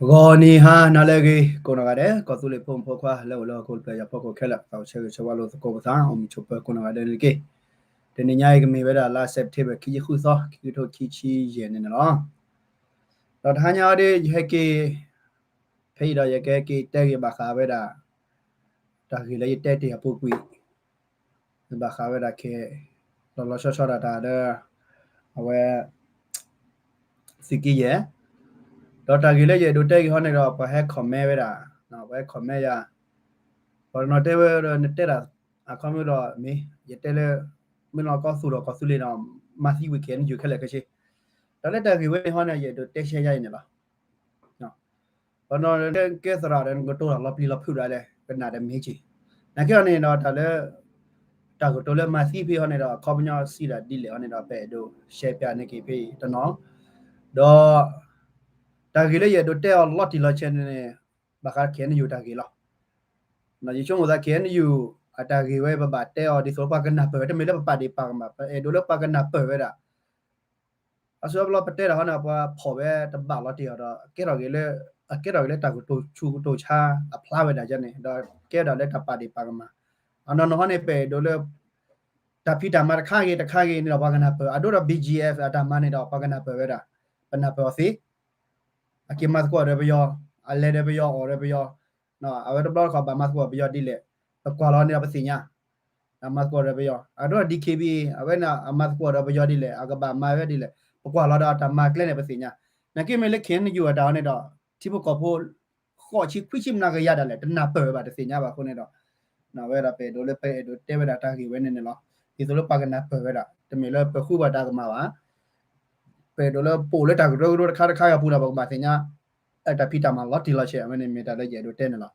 ဂီၤနံၤဟါနၤလၢအဂ့ၤ ကိးနီၢ်ဂၤဒဲး ကီၢ်သူလ့ၤဖိမုၣ်ဖိခွါ လၢအိၣ်လၢဟီၣ်ခိၣ်ဖျၢၣ်ညါဖီခိၣ်ခဲလၢာ် သးအိၣ်ဆၢဂ့ၤဆၢဝါလိာ်သကိးပသး အိၣ်မုာ်ဆိးပၢၤကိးနီၢ်ဂၤဒဲးန့ၣ်တက့ၢ်. တနံၤညါအံၤကမ့ၢ်ဝဲဒၣ်လါ September ခံဆံဃုသီ ခံကထိခံဆံယဲၢ်န့ၣ်န့ၣ်လီၤ. ဒီးတဟါညါအံၤဒီး ယဟဲက့ၤ ဖဲအံၤဒီးယကဟဲက့ၤတဲဂ့ၤဘၣ်ဃးဝဲဒၣ် တၢ်ဂ့ၢ်လၢယတဲတ့ၢ်အပူၤကွံာ် ဘၣ်ဃးဝဲဒၣ်ခဲ လီၤလီၤဆီဆီဒၣ်တၢ်လၢ အဝဲ သုးက့ယဲၢ် ဒီးတၢ်ဂ့ၢ်လၢယအဲၣ်ဒိးတဲဂ့ၤဟီန့ၣ်ဒီး ပှၤဟဲ comment ဝဲဒၣ် ပှၤဟဲ comment ယၤ ပှၤတနီၤတဲဝဲဒီး နတဲဒၣ် အခီပညီဒီးမ့ၢ် ယတဲလၢ မ့ၢ်လီၤကီၢ်သူၣ်ဒီးကီၢ်သူလ့ၤဒီး မၤသံဝံၤ KNU ခဲလၢာ်ခဲဆ့ တၢ်လၢတၢ်ဂ့ၢ်ဝဲန့ၣ်ဟီန့ၣ် ယအဲၣ်ဒိးတဲရှဲယါအံၤန့ၣ်လီၤ. ပှၤတနီၤတဲကဲသရၣ်ဒီး နကတိၤတၢ်လီၤပျံၤလီၤဖုးဒၣ်လဲၣ် ကနၣ်ဒီးမ့ၢ်က့ၤ နာ်က့ဟီန့ၣ်ဒီးတၢ်လၢ တၢ်ကတိၤလၢမၤသံဖဲဟီန့ၣ်ဒီး အခီပညီစံးဒၣ်ဒ်လဲၣ်ဟီန့ၣ်ဒီး ပအဲၣ်ဒိးရှဲပၠးန့ၢ်က့ၤဖဲအံၤတနီၤ ဒီး တၢ်ဂ့ၢ်လၢယအဲၣ်ဒိးတဲအီၤလီၤတံၢ်လီၤဆဲးန့ၣ်န့ၣ် ဘၣ်ဃး KNU တၢ်ဂ့ၢ်လီၤ. ယဆိကမိၣ်သး KNU အတၢ်ဂ့ၢ်ဝဲ ပဘၣ်တဲအီၤဒ်သိးလၢပှၤကနၢ်ပၢၢ်ဝဲ တမ့ၢ်လၢပပာ်ဒ့ၣ်ပာ်ကမၣ် ပအဲၣ်ဒိးလၢပှၤကနၢ်ပၢၢ်ဝဲဒၣ် အဆိကတၢၢ်ပတဲဒၣ်ဟီန့ၣ် ပှၤဖီၣ်ဝဲတဘၣ်လီၤတံၢ်အီၤဒီး ကဲထီၣ်က့ၤလၢ အကဲထီၣ်က့ၤလၢတၢ်ကတိၤဆူးကတိၤဆါအဖျါဝဲဒၣ်ယဲန့ၣ် ဒီးကဲဒၣ်လၢတၢ်ပာ်ဒ့ၣ်ပာ်ကမၣ် အနီၢ်နီၢ်ဟီန့ၣ် ပအဲၣ်ဒိးလၢ တၢ်ဖံးတၢ်မၤတခါဂ့ၤတခါဂ့ၤန့ၣ်ဒီး ပှၤကနၢ်ပၢၢ် အဒိဒီး BGF အတၢ်မၤန့ၣ်ဒီး ပှၤကနၢ်ပၢၢ်ဝဲဒၣ် ပနၢ်ပၢၢ်အီၤသ့ အက့ၤမၤသကိးဒီးပယီၤ အလဲၤဒီးပယီၤအီၣ်ဒီးပယီၤ အဝဲတဘျီတခီၣ်ဘၣ်မၤသကိးပယီၤဒ်လဲၣ် ပကွၢ်လီၤန့ၣ်ဒီးပသ့ၣ်ညါ အမၤသကိးဒီးပယီၤ အဒိ DKBA အဝဲန့ၣ်အမၤသကိးဒီးပယီၤဒ်လဲၣ် အကဘၣ်မၤဝဲဒ်လဲၣ် ပကွၢ်လီၤဒီးအတၢ်မၤကျဲန့ၣ်ပသ့ၣ်ညါ နာ်က့မ့ၢ်လၢ KNU အတၢ်အီၤန့ၣ်ဒီး ထံဖိကီၢ်ဖိ ဃိးဆံခွံဆံမနုၤကယၤဒၣ်လဲာ် တနၢ်ပၢၢ်ဝဲဘၣ်တသ့ၣ်ညါဘၣ်အဃိန့ၣ်ဒီး ဝဲဒၣ်ပအဲၣ်ဒိးလၢပအဲၣ်ဒိးတဲဝဲဒၣ်တၢ်ဂ့ၢ်ဝဲန့ၣ်န့ၣ်လီၤ. ဒ်သိးလၢပှၤကနၢ်ပၢၢ်ဝဲဒၣ် တမ့ၢ်လၢပဃုပှၤတၢ်ကမၣ်ဘၣ် ပအဲၣ်ဒိးလၢပအိၣ်လၢတၢ်ကရၢကရိတခါတခါအပူၤဒီး ပကဘၣ်သ့ၣ်ညါ တၢ်ဖံးတၢ်မၤလီၤတံၢ်လီၤဆဲး အဝဲန့ၣ်မ့ၢ်တၢ်လၢယအဲၣ်ဒိးတဲန့ၣ်လီၤ.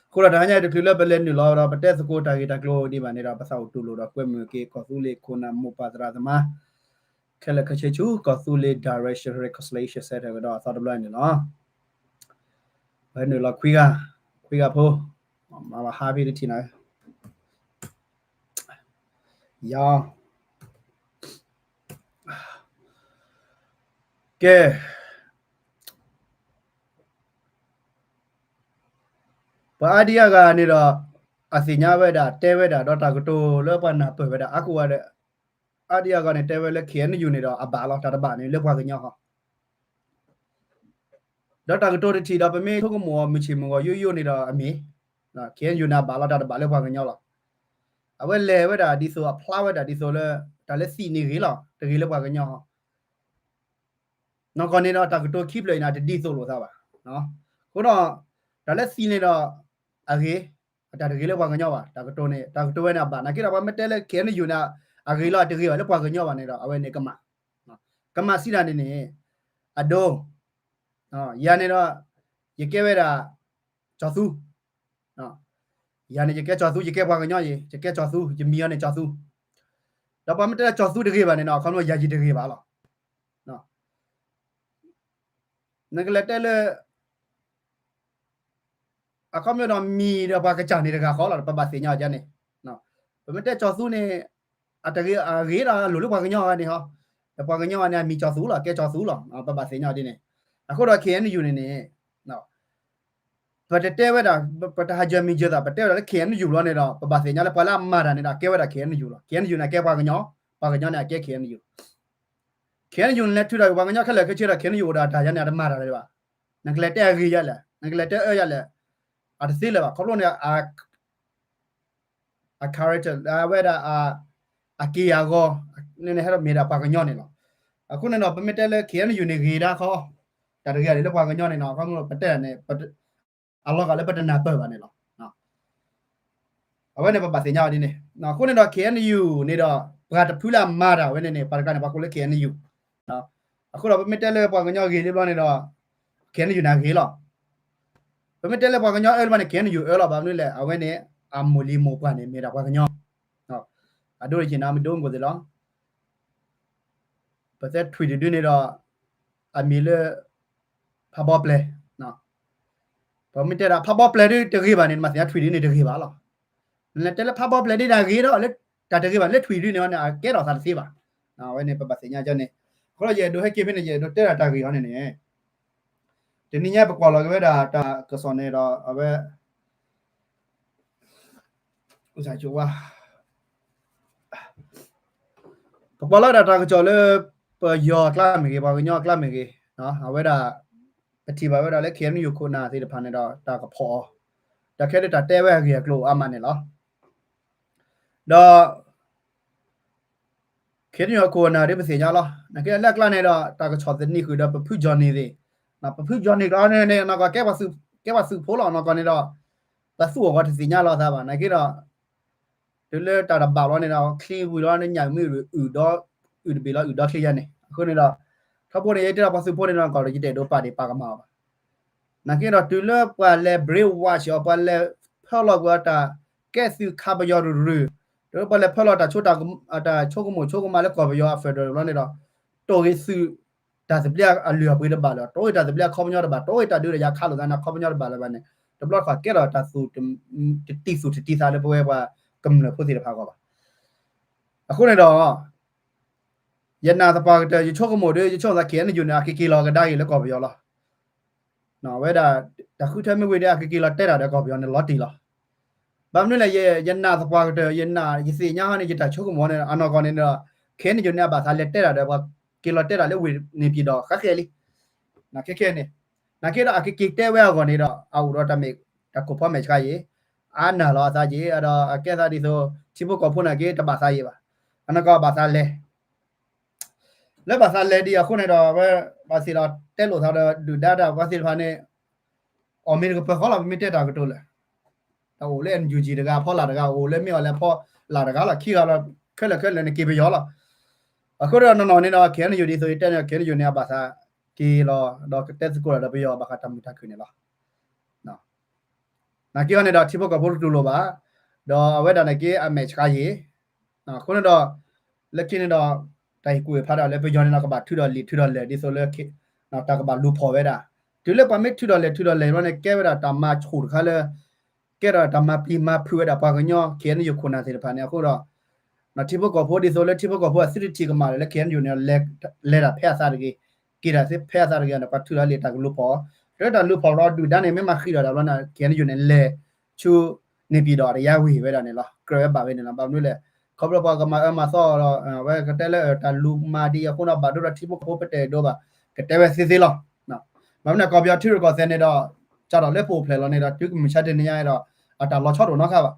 အဃိဒီးတဟါညါအံၤတချုးလၢပလဲၤနုာ်လီၤဒီး ပတဲသကိးတၢ်ဂ့ၢ်တၢ်ကျိၤဒံးဘၣ်န့ၣ်ဒီး ပသးအိၣ်တူၢ်လိာ်ဒီးကွဲမုာ်က့ၤ ကီၢ်သူလ့ၤခိၣ်နၢ်မိၢ်ပၢ်သရၣ်သမါ ခဲလၢာ်ခဲဆ့ဆူ ကီၢ်သူလ့ၤ Direction Reconciliation Center ကဒီးအသီတဘျီန့ၣ်လီၤ. ပဟဲနုာ်လီၤခွံဂၤ, ခွံဂၤဖိ, မၤဘၣ်ဟါဖဲတထံၣ်နၤ, ယၤ, ကဲ, ပှၤအါဒံအါဂၤန့ၣ်ဒီး အသ့ၣ်ညါဝဲဒၣ် တဲဝဲဒၣ် ဒီးတၢ်ကတိၤလၢပှၤနၢ်ပၢၢ်ဝဲဒၣ် အါကိးဂၤဒီး အါဒံအါဂၤန့ၣ် တဲဝဲလၢ KNU န့ၣ်ဒီး အဘၣ်လီၤတၢ်တဘၣ်န့ၣ် လၢပှၤကညီဟီ ဒီးတၢ်ကတိၤတထံၣ်ဒီး ပမ့ၢ်ဆိကမိၣ်အီၤ မုၢ်ဆ့ၣ်မုၢ်ဂီၤယိယိန့ၣ်ဒီးအမ့ၢ်, KNU န့ၣ်အဘၣ်လီၤတၢ်တဘၣ်လၢပှၤကညီလီၤ. အဝဲလဲၤဝဲဒၣ်ဒ်သိး အဖျါဝဲဒၣ်ဒ်သိးလၢ တၢ်လၢသံးန့ၣ်ဂ့ၤလီၤ, တဂ့ၤလၢပှၤကညီဟီ နီၢ်ကီၢ်န့ၣ်ဒီး တၢ်ကတိၤခံဖျၢၣ်အံၤန့ၣ် တဒ်သိးလိာ်သးဘၣ်. အဃိဒီး တၢ်လၢသံးန့ၣ်ဒီး အဂ့ၤ, အတၢ်တဂ့ၤလၢပှၤကညီဘၣ်, တၢ်ကတိၤန့ၣ် တၢ်ကတိၤဝဲန့ၣ်အဘၣ်, နာ်က့ဒီး ပှၤမ့ၢ်တဲလၢ KNU န့ၣ် အဂ့ၤလီၤ အတဂ့ၤဘၣ်လၢပှၤကညီဘၣ်န့ၣ်ဒီး အဝဲန့ၣ်ကမၣ်, ကမၣ်စံးတၢ်န့ၣ်န့ၣ်, အဒိ ယၤန့ၣ်ဒီး ယကဲဝဲဒၣ် ကၠီၤသူ, ယၤန့ၣ် ယကဲကၠီၤသူ ယကဲပှၤကညီယံၤ ယကဲကၠီၤသူ ယမံၤအီၤန့ၣ်ကၠီၤသူ, ဒီးပှၤမ့ၢ်တဲလၢကၠီၤသူတဂ့ၤဘၣ်န့ၣ်ဒီး အခီပညီယၤယံၤတဂ့ၤဘၣ်လီၤ. နကလဲၤတဲလၢ အခီပညီဒီးမံၤဒီးပှၤကစၢ်န့ၣ်တဂၤဃီလီၤ, ပဘၣ်သ့ၣ်ညါအီၤန့ၣ်, ပမ့ၢ်တဲကၠီၤသူန့ၣ် အတဂ့ၤ အဂ့ၤဒီးအလိၤလၢပှၤကညီဂၤန့ၣ်ဟီ, ဒီးပှၤကညီဂၤန့ၣ် အမံၤကၠီၤသူလီၤ ကဲကၠီၤသူလီၤ, ပဘၣ်သ့ၣ်ညါအီၤဒ်န့ၣ်, အဃိဒီး KNU န့ၣ်န့ၣ် ပတတဲဝဲဒၣ် ပတဟးယၢၤမံၤယၢၤသး ပတဲဝဲဒၣ်လၢ KNU လီၤန့ၣ်ဒီး ပဘၣ်သ့ၣ်ညါလၢပှၤလၢအမၤတၢ်န့ၣ်ဒီး အကဲဝဲဒၣ် KNU လီၤ, KNU န့ၣ် အကဲပှၤကညီ, ပှၤကညီန့ၣ် အကဲ KNU, KNU န့ၣ် လဲၤထုးထီၣ်က့ၤပှၤကညီခဲလၢာ်ခဲဆ့ဒီး KNU အိၣ်ဒီးအတၢ်ယၤန့ၣ် အတမၤတၢ်လၢၤဘၣ်, နကလဲၤတဲအဂ့ၤယၤလဲၣ် နကလဲၤတဲအၢယၤလဲၣ်, အတသ့လၢၤဘၣ် ခီဖျိန့ၣ် အ character အဝဲဒၣ် အက့ၢ်အဂီၤ န့ၣ်ဟဲဒီးမ့ၢ်ဒၣ်ပှၤကညီန့ၣ်လီၤ. အဃိန့ၣ်ဒီး ပမ့ၢ်တဲလၢ KNU န့ၣ်ဂ့ၤဒၣ်ဃီ, တၢ်တဂ့ၤလၢပှၤကညီန့ၣ်နီၤ, ခီဖျိပတဲန့ၣ် အလီၤဂာ်လၢပတနၢ်ပၢၢ်ဘၣ်န့ၣ်လီၤ. အဝဲန့ၣ်ပဘၣ်သ့ၣ်ညါအီၤဒ်န့ၣ်, အဃိန့ၣ်ဒီး KNU န့ၣ်ဒီး ပှၤတဖုလၢအမၤတၢ်ဝဲန့ၣ်န့ၣ် ပှၤတဂၤန့ၣ် ပှၤကိးလၢ KNU အဃိဒီးပမ့ၢ်တဲလၢပှၤကညီဂ့ၤလံဘျီန့ၣ်ဒီး KNU န့ၣ်ဂ့ၤလီၤ. ပမ့ၢ်တဲလၢပှၤကညီအၢလံဘျီန့ၣ် KNU အၢလီၤ, ဘၣ်မနုၤလဲၣ် အဝဲန့ၣ် အမိၢ်လံၤမိၢ်ပှၢ်န့ၣ် မ့ၢ်ဒၣ်ပှၤကညီ, အဒိတက့ၢ်န့ၣ် မ့ၢ်ဒိမ့ၢ်ကိၢ်သ့ၣ်လီၤ. ပတဲထွံၣ်တဒုန့ၣ်ဒီး အမံၤလၢ ဖးဘီပျဲၤ, ပမ့ၢ်တဲဒၣ်ဖးဘီပျဲၤဒ်တဂ့ၤဘၣ်န့ၣ် နမ့ၢ်သ့ၣ်ညါထွံၣ်ဒုန့ၣ်တဂ့ၤဘၣ်လီၤ. နလဲၤတဲလၢဖးဘီပျဲၤဒ်တၢ်ဂ့ၤဒီး တၢ်တဂ့ၤဘၣ်လၢထွံၣ်ဒုန့ၣ် အကဲထီၣ်သးတသ့ဘၣ်. အဝဲန့ၣ် ပဘၣ်သ့ၣ်ညါန့ၣ်, အဃိဒီးယအဲၣ်ဒိးဟဲက့ၤဖဲန့ၣ် ယအဲၣ်ဒိးတဲဒၣ်တၢ်ဂ့ၢ်အီၤန့ၣ်န့ၣ်, တနံၤညါပကွၢ်လီၤက့ၤဝဲဒၣ်တၢ်ကစီၣ်န့ၣ်ဒီး အဝဲ ပကွၢ်လီၤဒၣ်တၢ်ကစီၣ်လၢ ပယီၤအကျါမ့ၢ်ဂ့ၤ ပှၤကညီအကျါမ့ၢ်ဂ့ၤ အဝဲဒၣ် ပထံၣ်ဘၣ်ဝဲဒၣ်လၢ ခ့ၣ်အဲၣ်ယူၣ် ခိၣ်နၢ်သ့ၣ်တဖၣ်န့ၣ်ဒီး တၢ်ကဖီၣ်အီၤ တၢ်ခဲလၢာ်တၢ်တဲဝဲအဂ့ၢ်အကျိၤအါမးန့ၣ်လီၤ. ဒီး ခ့ၣ်အဲၣ်ယူၣ် ခိၣ်နၢ်ဒ်ပသ့ၣ်ညါလီၤ. နာ်က့လၢအကျါန့ၣ်ဒီး တၢ်ကဆီၣ်သနံးဃုာ်ဒီးပဖုကၠီၣ်နံၣ်သ့ၣ်, ပဖုကၠီၣ်နံၣ်ကျါန့ၣ် နီၢ်ကီၢ် ကဲပှၤသုးဖိလီၤ နီၢ်ကီၢ်န့ၣ်ဒီး ပသူၣ်အဂီၢ်တသ့ၣ်ညါလီၤသးဘၣ်. နာ်က့ဒီး တုၤလၢတၢ်တဘၣ်လီၤန့ၣ်ဒီး ချံဝံၤလီၤန့ၣ် ညၣ်မ့ၢ်အုၣ်ဒီး အုၣ်တဘ့ၣ်လီၤ အုၣ်ဒီချံယါန့ၣ် အဃိန့ၣ်ဒီး ထီဘိန့ၣ် ယတဲဒီးပှၤသုးဖိန့ၣ်ဒီး နီၢ်ကီၢ်ဒီး ယတအဲၣ်ဒိးပာ်ဒံးပာ်ကမၣ်အီၤဘၣ်. နာ်က့ဒီးတုၤလၢပှၤလဲၤ brainwash အီၤ ပှၤလဲၤဖၢလီၤကွံာ်အီၤတၢ်ကဲသုးခးပယီၤရူၤရူၤ, တုၤလၢပှၤလဲၤဖၢလီၤတၢ်ဆိကမိၣ်ဆိကမးလၢကီၢ်ပယီၤအ federal လီၤန့ၣ်ဒီး တိၢ်ဂ့ၤသုးတၢ်သဘျ့အလုၢ်အပှ့ၤတဘၣ်လၢၤ, တိၢ်ဂ့ၤတၢ်သဘျ့အခီပညီတဘၣ်, တိၢ်ဂ့ၤတၢ်ဒုးတၢ်ယၤခးလိာ်သးန့ၣ် အခီပညီတဘၣ်လၢၤဘၣ်န့ၣ် တဘျီတခီၣ်ကဲထီၣ်တၢ်သူၣ် တတံၢ်သူၣ်တတံၢ်သးလၢပဝဲပှၤကမျၢၢ်ဖိသ့ၣ်တဖၣ်အဂီၢ်ဘၣ်. အဃိန့ၣ်ဒီး ယနာ်သပှၢ်ကတၢၢ် ယဆိကမိၣ်ဒီး ယဆိကမိၣ်သး ခ့ၣ်အဲၣ်ယူၣ်န့ၣ် အကက့ၤလီၤကဒါက့ၤလၢကီၢ်ပယီၤလီၤ. ဝဲဒၣ် တၢ်ဃုထၢမ့ၢ်ဝံၤဒီး အကက့ၤလီၤတဲတၢ်ဒီးကီၢ်ပယီၤန့ၣ်လီၤတံၢ်လီၤ. ဘၣ်မနုၤလဲၣ် ယနာ်သပှၢ်ကတၢၢ် ယနာ် ယသ့ၣ်ညါဟီန့ၣ် ယတၢ်ဆိကမိၣ်န့ၣ် အနီၢ်ကီၢ်န့ၣ်ဒီး ခ့ၣ်အဲၣ်ယူၣ်န့ၣ် အဘၣ်သးလဲၤတဲတၢ်ဒီး ပှၤက့ၤလီၤတဲတၢ်လၢဝ့ၢ်န့ၣ်ပၠံၣ်ဒီး ဃါဃဲလံ. ခဲခဲန့ၣ် နာ်က့ဒီး အကက့ၤတဲဝဲအဂီၢ်န့ၣ်ဒီး အအိၣ်ဒီးတၢ်မ့ၢ် တၢ်ကိၢ်ဖီမဲာ်ဆှးယံၤ အါနၢ်လီၤအသးယံၤ ဒီးအကဲသးဒ်သိး ထံဖိကီၢ်ဖိနာ်က့ တဘၣ်သးယံၤဘၣ်. အနီၢ်ကီၢ်ဘၣ်သးလဲၤ လၢဘၣ်သးလဲၤဒံးအဃိန့ၣ်ဒီး ဝဲ ဘၣ်သ့ၣ်ဒီးတဲလိာ်သးဒီးဒုၣ်ဒါတၢ်ပှၤသ့ၣ်တဖၣ်န့ၣ် အီၣ်မ့ၢ်တကပၢၤဃီလီၤ ပမ့ၢ်တဲတၢ်ကတိၤလၢာ် တၢ်အိၣ်လၢ NUG တဂၤ ဖီလာ်တဂၤ အိၣ်လၢမ့ၢ်အီၤလဲၤဖီလာ်တဂၤလီၤ ခံဂၤလီၤ ခဲလၢာ်ခဲလၢာ်န့ၣ်က့ၤပယီၤလီၤ. အဃိဒီးနီၢ်နီၢ်န့ၣ်ဒီး ခ့ၣ်အဲၣ်ယူၣ် ဒ်သိးယတဲန့ၣ် ခ့ၣ်အဲၣ်ယူၣ်န့ၣ် အဘၣ်သးက့ၤလီၤ ဒီးကတဲသကိးတၢ်ဒီးပယီၤဘၣ်ဃးတၢ်မုာ်တၢ်ခုၣ်န့ၣ်လီၤ. နာ်က့အီၤန့ၣ်ဒီး ထံဖိကီၢ်ဖိတတူၢ်လိာ်ဘၣ်, ဒီးအဝဲဒၣ်နာ်က့အမဲာ်ဆှးယံၤ, အဃိန့ၣ်ဒီး လၢခံန့ၣ်ဒီး တၢ်ဟ့ၣ်ကူၣ်ဟ့ၣ်ဖးဒၣ်လၢပယီၤန့ၣ်ဒီး ကဘၣ်ထုးထီၣ်လံာ်ထုးထီၣ်လဲၢ် ဒ်သိးလၢ တၢ်ကဘၣ်လူၤဖီၣ်ဝဲဒၣ်, တုၤလၢပှၤမ့ၢ်ထုးထီၣ်လံာ်ထုးထီၣ်လဲၢ်ဘျီန့ၣ် ကဲဝဲဒၣ်တၢ်မၤဆူၣ်တခါလၢ ကဲထီၣ်တၢ်မၤပျံၤမၤဖုးဝဲဒၣ်ပှၤကညီ ခ့ၣ်အဲၣ်ယူၣ် ခိၣ်နၢ်သ့ၣ်တဖၣ်န့ၣ်အဃိဒီး ထံဖိကီၢ်ဖိဒ်သိးလၢထံဖိကီၢ်ဖိအသုတထံၣ်ကမၣ်ဒီးလၢ ခ့ၣ်အဲၣ်ယူၣ် န့ၣ် လဲၤတၢ်ဖဲအသးတဂ့ၤ, က့ၤတၢ်ဖဲအသးတဂ့ၤန့ၣ် ပှၤထုးထီၣ်လံာ်တၢ်ကလူၤဖီၣ်, တုၤတၢ်လူၤဖီၣ်ဒီးဒုၣ်ဒါန့ၣ် မ့ၢ်မၤဃံးဒီးတၢ်ဘျီန့ၣ် ခ့ၣ်အဲၣ်ယူၣ် န့ၣ် လဲၤဆူ န့ၣ်ပၠံၣ်ဒီး တယါဝ့ၤဝဲဒၣ်န့ၣ်လီၤ. ကြၢးဝဲဘၣ်ဝဲန့ၣ်လီၤ. ဘၣ်မနုၤလဲၣ်, ခီဖျိပှၤကမၤအၢမၤသီဒီး ဝဲကတဲလၢတၢ်လူၤမၤဒံးအဃိဒီး ဘၣ်ဒိဒီးထံဖိကီၢ်ဖိပတအဲၣ်ဒိးဘၣ်, ကတဲဝဲသ့သ့လီၤ. ဘၣ်မနုၤလဲၣ် ကီၢ်ပယီၤထံရူၢ်ကီၢ်သဲးန့ၣ်ဒီး စးထီၣ်လၢပအိၣ်ဖျဲၣ်လီၤန့ၣ်ဒီး တုၤကမုၢ်ဆါတနံၤညါဒီး အတၢ်လီၤဆီတအိၣ်နီတခါဘၣ်.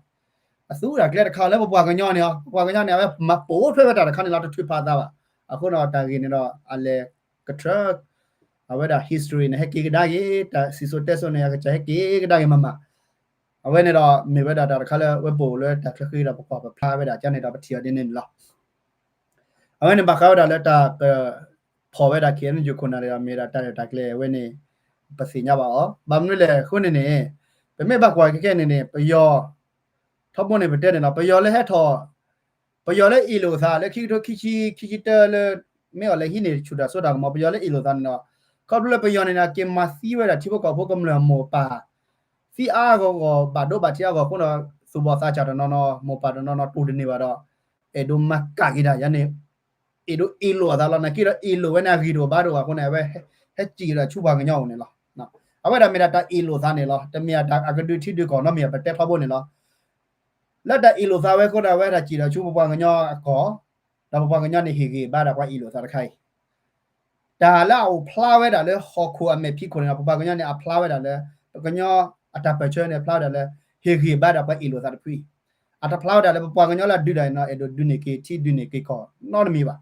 အသူတၢ်ကျဲတခါလၢပပှၤကညီန့ၣ် ပပှၤကညီန့ၣ် အဝဲမၤပိာ်ထွဲဝဲတၢ်တခါန့ၣ်လီၤ တထုးဖးအသးဘၣ်. အဃိဒီးတၢ်ဂ့ၢ်န့ၣ်ဒီး အလဲၤကထၢ အဝဲဒၣ် history န့ၣ် ဟဲက့ၤကဒါက့ၤ တၢ်စံၣ်စိၤတဲစိၤန့ၣ် အကစၢ်ဟဲက့ၤကဒါက့ၤမးမး. အဝဲန့ၣ်ဒီး မ့ၢ်ဝဲဒၣ်တၢ်တခါလၢ ဝဲပအိၣ်လၢတၢ်ချၢဃံဒီး ပကွၢ်ပဖျါဝဲဒၣ်ကန့ၣ်ဒီး ပထံၣ်အီၤဒ်န့ၣ်န့ၣ်လီၤ. အဝဲန့ၣ်ဘၣ်ဃးဝဲဒၣ်လၢတၢ်ကဖီၣ်ဝဲဒၣ် ခ့ၣ်အဲၣ်ယူၣ် ခိၣ်နၢ်န့ၣ်ဒီး မ့ၢ်ဒၣ်တၢ်ရဲၣ်တၢ်ကျဲၤဝဲန့ၣ် ပသ့ၣ်ညါဘၣ်အီၤ. ဘၣ်မနုၤလဲၣ်အဃိန့ၣ်န့ၣ် ပမ့ၢ်ဘၣ်ကွၢ်ခဲခဲန့ၣ်န့ၣ် ပယီၤ ထီဘိန့ၣ်ပတဲန့ၣ်လီၤ ပယီၤလၢဟဲထီၣ် ပယီၤလၢအ့ၣ်လိာ်သးလၢခံကထိခံဆံ ခံဆံတၢလၢ မ့ၢ်အီၤလဲၤဟံးန့ၢ်ဆူၣ်တၢ်စိတၢ်ကမီၤ ပယီၤလၢအ့ၣ်လိာ်သးန့ၣ်ဒီး ခီဖျိလၢပယီၤန့ၣ်န့ၣ် အက့ၤမၤသံဝဲဒၣ်ထံဖိကီၢ်ဖိကမျၢၢ်မိၢ်ပၢ် သံအါအါဂီၢ်ဂီၢ် ဘၣ်ဒိဘၣ်ထံးအါဂီၢ်အဃိဒီး သူၣ်ဘီၣ်သးစၢ်တနီၤနီၤ မိၢ်ပၢ်တနီၤနီၤတူၢ်တန့ၢ်ဘၣ်ဒီး အဲၣ်ဒိးမၤကၣ်က့ၤတၢ်ယါန့ၣ် အဲၣ်ဒိးအ့ၣ်လိာ်အသးလီၤ. နာ်က့ဒီးအ့ၣ်လိာ်ဝဲန့ၣ် အဂံၢ်တအိၣ်ဘါတအိၣ်အဃိန့ၣ် အဝဲဟဲစံၣ်ဒီးဆူပှၤကညီအအိၣ်န့ၣ်လီၤ. အဝဲဒၣ်မ့ၢ်ဒၣ်တၢ်အ့ၣ်လိာ်သးန့ၣ်လီၤ. တမ့ၢ်အတၢ်အကဒုးထံဒုးကီၢ်နီတမံၤ ပတဲထီဘိန့ၣ်လီၤ. လၢတၢ်အ့ၣ်လိာ်သးဝဲအဃိဒီး အဝဲဒၣ်စံၣ်ဒီးဆူပပှၤကညီအကီၢ်, ဒီးပပှၤကညီန့ၣ်ဟ့ၣ်ဂံၢ်ဘါဒၣ်ပှၤအ့ၣ်လိာ်သးတခါအံၤ တၢ်လၢအအိၣ်ဖျါဝဲဒၣ်လၢဟီၣ်ခိၣ်အမဲာ်ဖံးခိၣ်န့ၣ်ဒီး ပပှၤကညီန့ၣ် အဖျါဝဲဒၣ်လၢ ပကညီအတၢ်ပၢၢ်ဆၢန့ၣ် ဖျါဝဲဒၣ်လၢ ဟ့ၣ်ဂံၢ်ဘါဒၣ်ပှၤအ့ၣ်လိာ်သးတဖုအံၤ, အတဖျါဝဲဒၣ်လၢပပှၤကညီလၢအဒုးတၢ်အံၤန့ၣ် အဲၣ်ဒိးဒုးန့ၢ်က့ၤထံဒုးန့ၢ်က့ၤကီၢ်နီတမံၤဘၣ်.